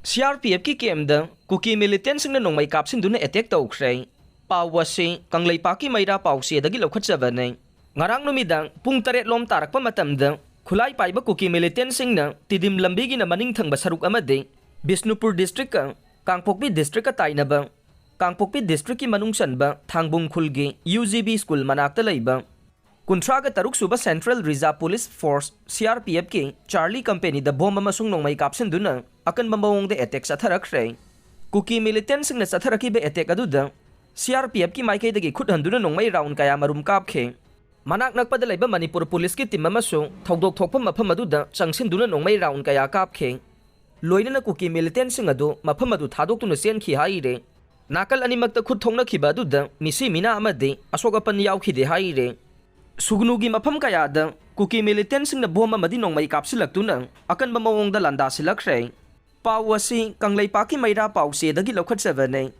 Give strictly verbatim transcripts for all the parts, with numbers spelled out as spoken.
ꯁꯤ R P ꯑꯦꯐꯀꯤ ꯀꯦꯝꯗ ꯀꯨꯀꯤ ꯃꯤꯂꯤꯇꯦꯟꯁꯤꯡꯅ ꯅꯣꯡꯃꯩ ꯀꯥꯞꯁꯤꯟꯗꯨꯅ attack ꯇꯧꯈ꯭ꯔꯦ꯫ ꯄꯥꯎ ꯑꯁꯤ ꯀꯪꯂꯩꯄꯥꯛꯀꯤ ꯃꯩꯔꯥ ꯄꯥꯎꯆꯦꯗꯒꯤ ꯂꯧꯈꯠꯆꯕꯅꯤ꯫ ꯉꯔꯥꯡ ꯅꯨꯃꯤꯗꯥꯡ ꯄꯨꯡ ꯇꯔꯦꯠ ꯂꯣꯝ ꯇꯥꯔꯛꯄ ꯃꯇꯝꯗ ꯈꯨꯠꯂꯥꯏ ꯄꯥꯏꯕ ꯀꯨꯀꯤ ꯃꯤꯂꯤꯇꯦꯟꯁꯤꯡꯅ ꯇꯤꯗꯤꯝ ꯂꯝꯕꯤꯒꯤꯅ ꯃꯅꯤꯡ ꯊꯪꯕ ꯁꯔꯨꯛ ꯑꯃꯗꯤ ꯕꯤꯁꯅꯨꯄꯨꯔ ꯗꯤꯁꯇ꯭ꯔꯤꯛꯀ ꯀꯥꯡꯄꯣꯛꯄꯤ ꯗꯤꯁꯇ꯭ꯔꯤꯛꯀ ꯇꯥꯏꯅꯕ ꯀꯥꯡꯄꯣꯛꯄꯤ ꯗꯤꯁꯇ꯭ꯔꯤꯛꯀꯤ ꯃꯅꯨꯡ ꯆꯟꯕ ꯊꯥꯡꯕꯨꯡ ꯈꯨꯜꯒꯤ ꯌꯨ ꯖꯤ ꯕꯤ ꯁ꯭ꯀꯨꯜ ꯃꯅꯥꯛꯇ ꯂꯩꯕ ꯀꯨꯟꯊ꯭ꯔꯥꯒ ꯇꯔꯨꯛ ꯁꯨꯕ central reserve police force, C R P ꯑꯦꯐꯀꯤ ꯆꯥꯔꯂꯤ ꯀꯝꯄꯦꯅꯤꯗ ꯕꯣꯝ ꯑꯃꯁꯨꯡ ꯅꯣꯡꯃꯩ ꯀꯥꯞꯁꯤꯟꯗꯨꯅ ꯑꯀꯟꯕ ꯃꯑꯣꯡꯗ ꯑꯦꯇꯦꯛ ꯆꯠꯊꯔꯛꯈ꯭ꯔꯦ꯫ ꯀꯨꯀꯤ ꯃꯤꯂꯤꯇꯦꯟꯁꯤꯡꯅ ꯆꯠꯊꯔꯛꯈꯤꯕ ꯑꯦꯇꯦꯛ ꯑꯗꯨꯗ ꯁꯤ ꯑꯥꯔ ꯄꯤ ꯑꯦꯐꯀꯤ ꯃꯥꯏꯀꯩꯗꯒꯤ ꯈꯨꯠ ꯍꯟꯗꯨꯅ ꯅꯣꯡꯃꯩ ꯔꯥꯎꯟ ꯀꯌꯥ ꯃꯔꯨꯝ ꯀꯥꯞꯈꯤ꯫ ꯃꯅꯥꯛ ꯅꯛꯄꯗ ꯂꯩꯕ ꯃꯅꯤꯄꯨꯔ ꯄꯨꯂꯤꯁꯀꯤ ꯇꯤꯝ ꯑꯃꯁꯨ ꯊꯧꯗꯣꯛ ꯊꯣꯛꯄ ꯃꯐꯝ ꯑꯗꯨꯗ ꯆꯪꯁꯤꯟꯗꯨꯅ ꯅꯣꯡꯃꯩ ꯔꯥꯎꯟ ꯀꯌꯥ ꯀꯥꯞꯈꯤ꯫ ꯂꯣꯏꯅꯅ ꯀꯨꯀꯤ ꯃꯤꯂꯤꯇꯦꯟꯁꯤꯡ ꯑꯗꯨ ꯃꯐꯝ ꯑꯗꯨ ꯊꯥꯗꯣꯛꯇꯨꯅ ꯆꯦꯟꯈꯤ ꯍꯥꯏꯔꯦ꯫ ꯅꯥꯀꯜ ꯑꯅꯤꯃꯛꯇ ꯈꯨꯠ ꯊꯣꯛꯅꯈꯤꯕ ꯑꯗꯨꯗ ꯃꯤꯁꯤ ꯃꯤꯅꯥ ꯑꯃꯗꯤ ꯑꯁꯣꯛ ꯑꯄꯟ ꯌꯥꯎꯈꯤꯗꯦ ꯍꯥꯏꯔꯦ꯫ ꯁꯨꯒꯅꯨꯒꯤ ꯃꯐꯝ ꯀꯌꯥꯗ ꯀꯨꯀꯤ ꯃꯤꯂꯤꯇꯦꯟꯁꯤꯡꯅ ꯕꯣꯝ ꯑꯃꯗꯤ ꯅꯣꯡꯃꯩ ꯀꯥꯞꯁꯤꯜꯂꯛꯇꯨꯅ ꯑꯀꯟꯕ ꯃꯑꯣꯡꯗ ꯂꯥꯟꯗꯥꯁꯤꯜꯂꯛꯈ꯭ꯔꯦ꯫ ꯄꯥꯎ ꯑꯁꯤ ꯀꯪꯂꯩꯄꯥꯛꯀꯤ ꯃꯩꯔꯥ ꯄꯥꯎꯆꯦꯗꯒꯤ ꯂꯧꯈꯠꯆꯕꯅꯤ꯫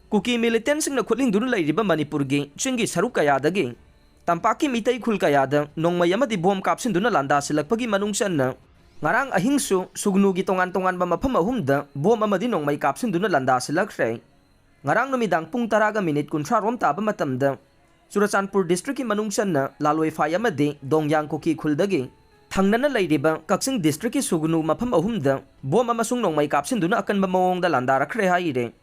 ꯀꯨꯀꯤ ꯃꯤꯂꯤꯇꯦꯟꯁꯤꯡꯅ ꯈꯨꯠꯂꯤꯡꯗꯨꯅ ꯂꯩꯔꯤꯕ ꯃꯅꯤꯄꯨꯔꯒꯤ ꯆꯤꯡꯒꯤ ꯁꯔꯨꯛ ꯀꯌꯥꯗꯒꯤ ꯇꯝꯄꯥꯛꯀꯤ ꯃꯤꯇꯩ ꯈꯨꯜ ꯀꯌꯥꯗ ꯅꯣꯡꯃꯩ ꯑꯃꯗꯤ ꯕꯣꯝ ꯀꯥꯞꯁꯤꯟꯗꯨꯅ ꯂꯥꯟꯗꯥꯁꯤꯜꯂꯛꯄꯒꯤ ꯃꯅꯨꯡ ꯆꯟꯅ ꯉꯔꯥꯡ ꯑꯍꯤꯡꯁꯨ ꯁꯨꯒꯅꯨꯒꯤ ꯇꯣꯉꯥꯟ ꯇꯣꯉꯥꯟꯕ ꯃꯐꯝ ꯑꯍꯨꯝꯗ ꯕꯣꯝ ꯑꯃꯗꯤ ꯅꯣꯡꯃꯩ ꯀꯥꯞꯁꯤꯟꯗꯨꯅ ꯂꯥꯟꯗꯥꯁꯤꯜꯂꯛꯈ꯭ꯔꯦ꯫ ꯉꯔꯥꯡ ꯅꯨꯃꯤꯗꯥꯡ ꯄꯨꯡ ꯇꯔꯥꯒ ꯃꯤꯅꯤꯠ ꯀꯨꯟꯊ꯭ꯔꯥ ꯔꯣꯝ ꯇꯥꯕ ꯃꯇꯝꯗ ꯆꯨꯔꯆꯥꯟꯄꯨꯔ ꯗꯤꯁꯇ꯭ꯔꯤꯛꯀꯤ ꯃꯅꯨꯡ ꯆꯟꯅ ꯂꯥꯂꯣꯏꯐꯥꯏ ꯑꯃꯗꯤ ꯗꯣꯡꯌꯥꯡ ꯀꯨꯀꯤ ꯈꯨꯜꯗꯒꯤ ꯊꯪꯅꯅ ꯂꯩꯔꯤꯕ ꯀꯛꯆꯤꯡ ꯗꯤꯁꯇ꯭ꯔꯤꯛꯀꯤ ꯁꯨꯒꯅꯨ ꯃꯐꯝ ꯑꯍꯨꯝꯗ ꯕꯣꯝ ꯑꯃꯁꯨꯡ ꯅꯣꯡꯃꯩ ꯀꯥꯞꯁꯤꯟꯗꯨꯅ ꯑꯀꯟꯕ ꯃꯑꯣꯡꯗ ꯂꯥꯟꯗꯥꯔꯛꯈ꯭ꯔꯦ ꯍꯥꯏꯔꯦ꯫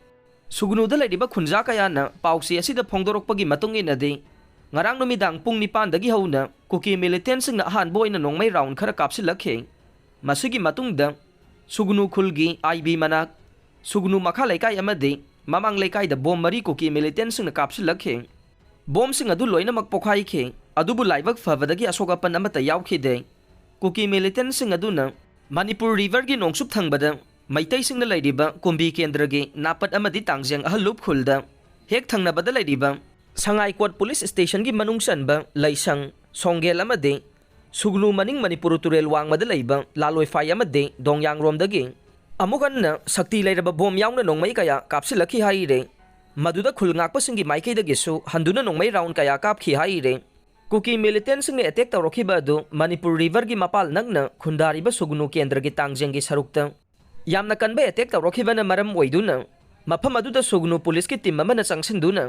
ꯁꯨꯒꯅꯨꯗ ꯂꯩꯔꯤꯕ ꯈꯨꯟꯖꯥ ꯀꯌꯥꯅ ꯄꯥꯎꯆꯦ ꯑꯁꯤꯗ ꯐꯣꯡꯗꯣꯔꯛꯄꯒꯤ ꯃꯇꯨꯡ ꯏꯟꯅꯗꯤ, ꯉꯔꯥꯡ ꯅꯨꯃꯤꯗꯥꯡ ꯄꯨꯡ ꯅꯤꯄꯥꯟꯗꯒꯤ ꯍꯧꯅ ꯀꯨꯀꯤ ꯃꯤꯂꯤꯇꯦꯟꯁꯤꯡꯅ ꯑꯍꯥꯟꯕ ꯑꯣꯏꯅ ꯅꯣꯡꯃꯩ ꯔꯥꯎꯟ ꯈꯔ ꯀꯥꯞꯁꯤꯜꯂꯛꯈꯤ꯫ ꯃꯁꯤꯒꯤ ꯃꯇꯨꯡꯗ ꯁꯨꯒꯅꯨ ꯈꯨꯜꯒꯤ ꯑꯥꯏ ꯕꯤ ꯃꯅꯥꯛ, ꯁꯨꯒꯅꯨ ꯃꯈꯥ ꯂꯩꯀꯥꯏ ꯑꯃꯗꯤ ꯃꯃꯥꯡ ꯂꯩꯀꯥꯏꯗ ꯕꯣꯝ ꯃꯔꯤ ꯀꯨꯀꯤ ꯃꯤꯂꯤꯇꯦꯟꯁꯤꯡꯅ ꯀꯥꯞꯁꯤꯜꯂꯛꯈꯤ꯫ ꯕꯣꯝꯁꯤꯡ ꯑꯗꯨ ꯂꯣꯏꯅꯃꯛ ꯄꯣꯈꯥꯏꯈꯤ, ꯑꯗꯨꯕꯨ ꯂꯥꯏꯕꯛ ꯐꯕꯗꯒꯤ ꯑꯁꯣꯛ ꯑꯄꯟ ꯑꯃꯠꯇ ꯌꯥꯎꯈꯤꯗꯦ꯫ ꯀꯨꯀꯤ ꯃꯤꯂꯤꯇꯦꯟꯁꯤꯡ ꯑꯗꯨꯅ ꯃꯅꯤꯄꯨꯔ ꯔꯤꯚꯔꯒꯤ ꯅꯣꯡꯆꯨꯞ ꯊꯪꯕꯗ ꯃꯩꯇꯩꯁꯤꯡꯅ ꯂꯩꯔꯤꯕ ꯀꯨꯝꯕꯤ ꯀꯦꯟꯗ꯭ꯔꯒꯤ ꯅꯥꯄꯠ ꯑꯃꯗꯤ ꯇꯥꯡꯖꯦꯡ ꯑꯍꯜꯂꯨꯞ ꯈꯨꯜꯗ ꯍꯦꯛ ꯊꯪꯅꯕꯗ ꯂꯩꯔꯤꯕ ꯁꯉꯥꯏꯀꯣꯠ ꯄꯨꯂꯤꯁ ꯁ꯭ꯇꯦꯁꯟꯒꯤ ꯃꯅꯨꯡ ꯆꯟꯕ ꯂꯩꯁꯪ, ꯁꯣꯡꯒꯦꯜ ꯑꯃꯗꯤ ꯁꯨꯒꯅꯨ ꯃꯅꯤꯡ ꯃꯅꯤꯄꯨꯔ ꯇꯨꯔꯦꯜ ꯋꯥꯡꯃꯗ ꯂꯩꯕ ꯂꯥꯂꯣꯏꯐꯥꯏ ꯑꯃꯗꯤ ꯗꯣꯡꯌꯥꯡꯔꯣꯝꯗꯒꯤ ꯑꯃꯨꯛ ꯍꯟꯅ ꯁꯛꯇꯤ ꯂꯩꯔꯕ ꯕꯣꯝ ꯌꯥꯎꯅ ꯅꯣꯡꯃꯩ ꯀꯌꯥ ꯀꯥꯞꯁꯤꯜꯂꯛꯈꯤ ꯍꯥꯏꯔꯦ꯫ ꯃꯗꯨꯗ ꯈꯨꯜ ꯉꯥꯛꯄꯁꯤꯡꯒꯤ ꯃꯥꯏꯀꯩꯗꯒꯤꯁꯨ ꯍꯟꯗꯨꯅ ꯅꯣꯡꯃꯩ ꯔꯥꯎꯟ ꯀꯌꯥ ꯀꯥꯞꯈꯤ ꯍꯥꯏꯔꯦ꯫ ꯀꯨꯀꯤ ꯃꯤꯂꯤꯇꯦꯟꯁꯤꯡꯅ ꯑꯦꯇꯦꯛ ꯇꯧꯔꯛꯈꯤꯕ ꯑꯗꯨ ꯃꯅꯤꯄꯨꯔ ꯔꯤꯚꯔꯒꯤ ꯃꯄꯥꯜ ꯅꯛꯅ ꯈꯨꯟꯗꯥꯔꯤꯕ ꯁꯨꯒꯅꯨ ꯀꯦꯟꯗ꯭ꯔꯒꯤ ꯇꯥꯡꯖꯦꯡꯒꯤ ꯁꯔꯨꯛꯇ ꯌꯥꯝꯅ ꯀꯟꯕ ꯑꯦꯇꯦꯛ ꯇꯧꯔꯛꯈꯤꯕꯅ ꯃꯔꯝ ꯑꯣꯏꯗꯨꯅ ꯃꯐꯝ ꯑꯗꯨꯗ ꯁꯨꯒꯅꯨ ꯄꯨꯂꯤꯁꯀꯤ ꯇꯤꯝ ꯑꯃꯅ ꯆꯪꯁꯤꯟꯗꯨꯅ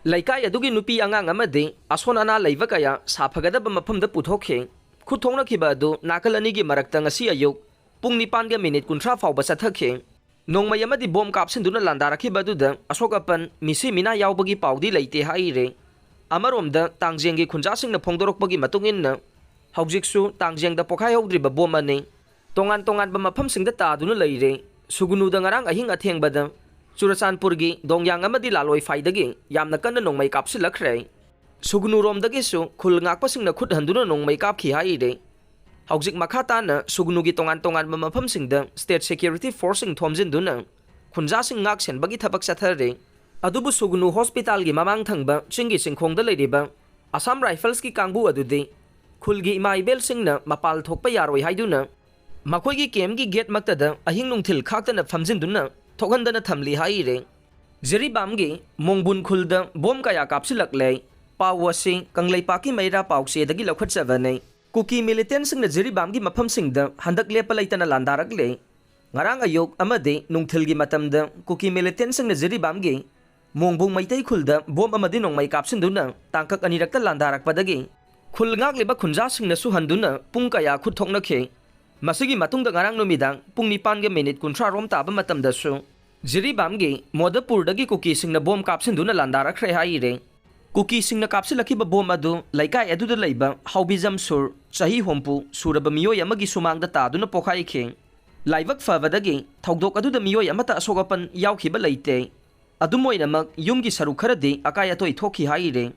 ꯂꯩꯀꯥꯏ ꯑꯗꯨꯒꯤ ꯅꯨꯄꯤ ꯑꯉꯥꯡ ꯑꯃꯗꯤ ꯑꯁꯣꯟ ꯑꯅꯥ ꯂꯩꯕ ꯀꯌꯥ ꯁꯥꯐꯒꯗꯕ ꯃꯐꯝꯗ ꯄꯨꯊꯣꯛꯈꯤ꯫ ꯈꯨꯠ ꯊꯣꯛꯅꯈꯤꯕ ꯑꯗꯨ ꯅꯥꯀꯜ ꯑꯅꯤꯒꯤ ꯃꯔꯛꯇ ꯉꯁꯤ ꯑꯌꯨꯛ ꯄꯨꯡ ꯅꯤꯄꯥꯟꯒ ꯃꯤꯅꯤꯠ ꯀꯨꯟꯊ꯭ꯔꯥ ꯐꯥꯎꯕ ꯆꯠꯊꯈꯤ꯫ ꯅꯣꯡꯃꯩ ꯑꯃꯗꯤ ꯕꯣꯝ ꯀꯥꯞꯁꯤꯟꯗꯨꯅ ꯂꯥꯟꯗꯥꯔꯛꯈꯤꯕ ꯑꯗꯨꯗ ꯑꯁꯣꯛ ꯑꯄꯟ, ꯃꯤꯁꯤ ꯃꯤꯅꯥ ꯌꯥꯎꯕꯒꯤ ꯄꯥꯎꯗꯤ ꯂꯩꯇꯦ ꯍꯥꯏꯔꯤ꯫ ꯑꯃꯔꯣꯝꯗ ꯇꯥꯡꯖꯦꯡꯒꯤ ꯈꯨꯟꯖꯥꯁꯤꯡꯅ ꯐꯣꯡꯗꯣꯔꯛꯄꯒꯤ ꯃꯇꯨꯡ ꯏꯟꯅ ꯍꯧꯖꯤꯛꯁꯨ ꯇꯥꯡꯖꯦꯡꯗ ꯄꯣꯈꯥꯏꯍꯧꯗ꯭ꯔꯤꯕ ꯕꯣꯝ ꯑꯅꯤ ꯇꯣꯉꯥꯟ ꯇꯣꯉꯥꯟꯕ ꯃꯐꯝꯁꯤꯡꯗ ꯇꯥꯗꯨꯅ ꯂꯩꯔꯦ꯫ ꯁꯨꯒꯅꯨꯗ ꯉꯔꯥꯡ ꯑꯍꯤꯡ ꯑꯊꯦꯡꯕꯗ ꯆꯨꯔꯆꯥꯟꯄꯨꯔꯒꯤ ꯗꯣꯡꯌꯥꯡ ꯑꯃꯗꯤ ꯂꯥꯂꯣꯏꯐꯥꯏꯗꯒꯤ ꯌꯥꯝꯅ ꯀꯟꯅ ꯅꯣꯡꯃꯩ ꯀꯥꯞꯁꯤꯜꯂꯛꯈ꯭ꯔꯦ꯫ ꯁꯨꯒꯅꯨꯔꯣꯝꯗꯒꯤꯁꯨ ꯈꯨꯜ ꯉꯥꯛꯄꯁꯤꯡꯅ ꯈꯨꯠ ꯍꯟꯗꯨꯅ ꯅꯣꯡꯃꯩ ꯀꯥꯞꯈꯤ ꯍꯥꯏꯔꯦ꯫ ꯍꯧꯖꯤꯛ ꯃꯈꯥ ꯇꯥꯅ ꯁꯨꯒꯅꯨꯒꯤ ꯇꯣꯉꯥꯟ ꯇꯣꯉꯥꯟꯕ ꯃꯐꯝꯁꯤꯡꯗ ꯁ꯭ꯇꯦꯠ ꯁꯦꯀ꯭ꯌꯨꯔꯤꯇꯤ ꯐꯣꯔꯁꯁꯤꯡ ꯊꯣꯝꯖꯤꯟꯗꯨꯅ ꯈꯨꯟꯖꯥꯁꯤꯡ ꯉꯥꯛ ꯁꯦꯟꯕꯒꯤ ꯊꯕꯛ ꯆꯠꯊꯔꯤ꯫ ꯑꯗꯨꯕꯨ ꯁꯨꯒꯅꯨ ꯍꯣꯁꯄꯤꯇꯥꯜꯒꯤ ꯃꯃꯥꯡ ꯊꯪꯕ ꯆꯤꯡꯒꯤ ꯆꯤꯡꯈꯣꯡꯗ ꯂꯩꯔꯤꯕ ꯑꯁꯥꯝ ꯔꯥꯏꯐꯜꯁꯀꯤ ꯀꯥꯡꯕꯨ ꯑꯗꯨꯗꯤ ꯈꯨꯜꯒꯤ ꯏꯃꯥ ꯏꯕꯦꯜꯁꯤꯡꯅ ꯃꯄꯥꯜ ꯊꯣꯛꯄ ꯌꯥꯔꯣꯏ ꯍꯥꯏꯗꯨꯅ ꯃꯈꯣꯏꯒꯤ ꯀꯦꯝꯞꯀꯤ ꯒꯦꯠꯃꯛꯇꯗ ꯑꯍꯤꯡ ꯅꯨꯡꯊꯤꯜ ꯈꯥꯛꯇꯅ ꯐꯝꯖꯤꯟꯗꯨꯅ ꯊꯣꯛꯍꯟꯗꯅ ꯊꯝꯂꯤ ꯍꯥꯏꯔꯦ꯫ ꯖꯤꯔꯤꯕꯥꯝꯒꯤ ꯃꯣꯡꯕꯨꯟ ꯈꯨꯜꯗ ꯕꯣꯝ ꯀꯌꯥ ꯀꯥꯞꯁꯤꯜꯂꯛꯂꯦ꯫ ꯄꯥꯎ ꯑꯁꯤ ꯀꯪꯂꯩꯄꯥꯛꯀꯤ ꯃꯩꯔꯥ ꯄꯥꯎꯆꯦꯗꯒꯤ ꯂꯧꯈꯠꯆꯕꯅꯤ꯫ ꯀꯨꯀꯤ ꯃꯤꯂꯤꯇꯦꯟꯁꯤꯡꯅ ꯖꯤꯔꯤꯕꯥꯝꯒꯤ ꯃꯐꯝꯁꯤꯡꯗ ꯍꯟꯗꯛ ꯂꯦꯞꯄ ꯂꯩꯇꯅ ꯂꯥꯟꯗꯥꯔꯛꯂꯦ꯫ ꯉꯔꯥꯡ ꯑꯌꯨꯛ ꯑꯃꯗꯤ ꯅꯨꯡꯊꯤꯜꯒꯤ ꯃꯇꯝꯗ ꯀꯨꯀꯤ ꯃꯤꯂꯤꯇꯦꯟꯁꯤꯡꯅ ꯖꯤꯔꯤꯕꯥꯝꯒꯤ ꯃꯣꯡꯕꯨꯡ ꯃꯩꯇꯩ ꯈꯨꯜꯗ ꯕꯣꯝ ꯑꯃꯗꯤ ꯅꯣꯡꯃꯩ ꯀꯥꯞꯁꯤꯟꯗꯨꯅ ꯇꯥꯡꯀꯛ ꯑꯅꯤꯔꯛꯇ ꯂꯥꯟꯗꯥꯔꯛꯄꯗꯒꯤ ꯈꯨꯜ ꯉꯥꯛꯂꯤꯕ ꯈꯨꯟꯖꯥꯁꯤꯡꯅꯁꯨ ꯍꯟꯗꯨꯅ ꯄꯨꯡ ꯀꯌꯥ ꯈꯨꯠ ꯊꯣꯛꯅꯈꯤ꯫ ꯃꯁꯤꯒꯤ ꯃꯇꯨꯡꯗ ꯉꯔꯥꯡ ꯅꯨꯃꯤꯗꯥꯡ ꯄꯨꯡ ꯅꯤꯄꯥꯟꯒ ꯃꯤꯅꯤꯠ ꯀꯨꯟꯊ꯭ꯔꯥ ꯔꯣꯝ ꯇꯥꯕ ꯃꯇꯝꯗꯁꯨ ꯖꯤꯔꯤꯕꯥꯝꯒꯤ ꯃꯣꯗꯄꯨꯔꯗꯒꯤ ꯀꯨꯀꯤꯁꯤꯡꯅ ꯕꯣꯝ ꯀꯥꯞꯁꯤꯟꯗꯨꯅ ꯂꯥꯟꯗꯥꯔꯛꯈ꯭ꯔꯦ ꯍꯥꯏꯔꯦ꯫ ꯀꯨꯀꯤꯁꯤꯡꯅ ꯀꯥꯞꯁꯤꯜꯂꯛꯈꯤꯕ ꯕꯣꯝ ꯑꯗꯨ ꯂꯩꯀꯥꯏ ꯑꯗꯨꯗ ꯂꯩꯕ ꯍꯥꯎꯕꯤꯖꯝ ꯁꯨꯔ, ꯆꯍꯤ ꯍꯨꯝꯐꯨ ꯁꯨꯔꯕ ꯃꯤꯑꯣꯏ ꯑꯃꯒꯤ ꯁꯨꯃꯥꯡꯗ ꯇꯥꯗꯨꯅ ꯄꯣꯈꯥꯏꯈꯤ꯫ ꯂꯥꯏꯕꯛ ꯐꯕꯗꯒꯤ ꯊꯧꯗꯣꯛ ꯑꯗꯨꯗ ꯃꯤꯑꯣꯏ ꯑꯃꯠꯇ ꯑꯁꯣꯛ ꯑꯄꯟ ꯌꯥꯎꯈꯤꯕ ꯂꯩꯇꯦ꯫ ꯑꯗꯨꯝ ꯑꯣꯏꯅꯃꯛ, ꯌꯨꯝꯒꯤ ꯁꯔꯨꯛ ꯈꯔꯗꯤ ꯑꯀꯥꯏ ꯑꯇꯣꯏ ꯊꯣꯛꯈꯤ ꯍꯥꯏꯔꯦ꯫